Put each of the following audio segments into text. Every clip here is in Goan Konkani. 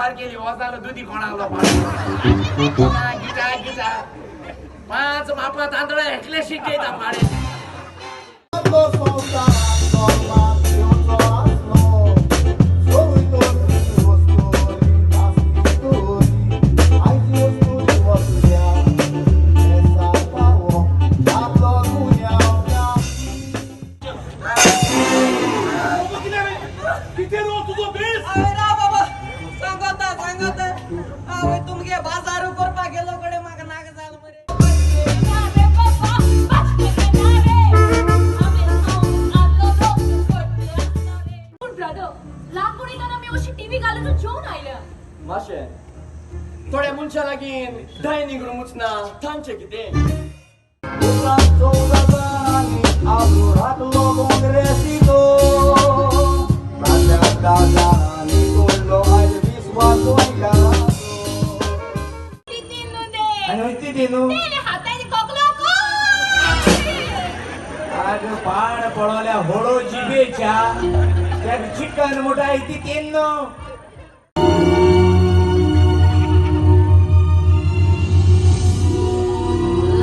काबार केली, हो जालो दुदी कोणाक गिटा गिटा गिटा 5 मापा तांदळा एकले शिकयता पाडे. थोड्या मनशां लागीं डायनींग रूमूच ना, तांचें कितें? पाड पडवल्या होडो जिबेच्या त्या चिकन मोठा इति तीन.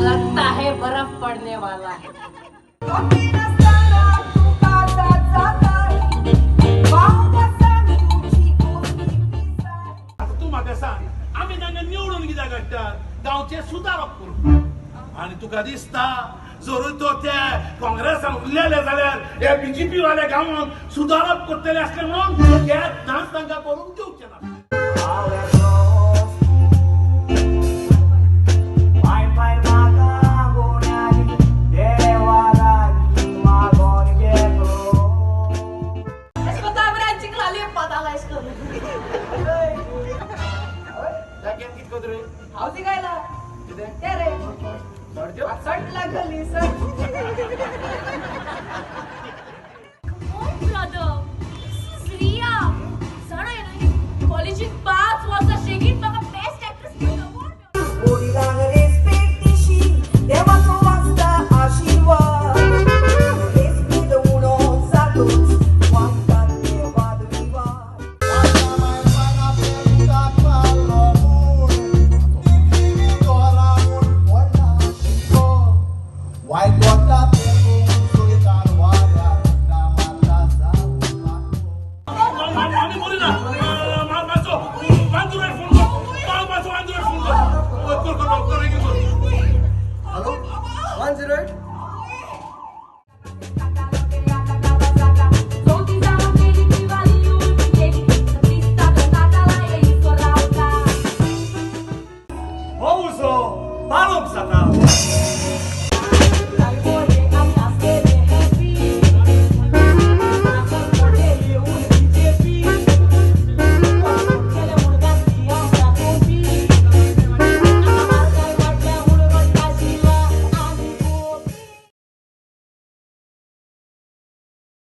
लगता है बर्फ पड़ने वाला है. तूं म्हाका सांग, आमी तांकां निवडून कित्याक हाडटात? गांवचे सुदारप करूंक. आनी तुका दिसता जरूय तो ते काँग्रेसान उरलेले जाल्यार हे बीजेपी वाले गांवांत सुदारप करतले आसले म्हणून केन्नाच तांकां करूंक दिवचे ना. कॉलेजीत 5 वर्सां शेगीत म्हाका बेस्ट एक्ट्रेस अवॉर्ड. Hello, 108.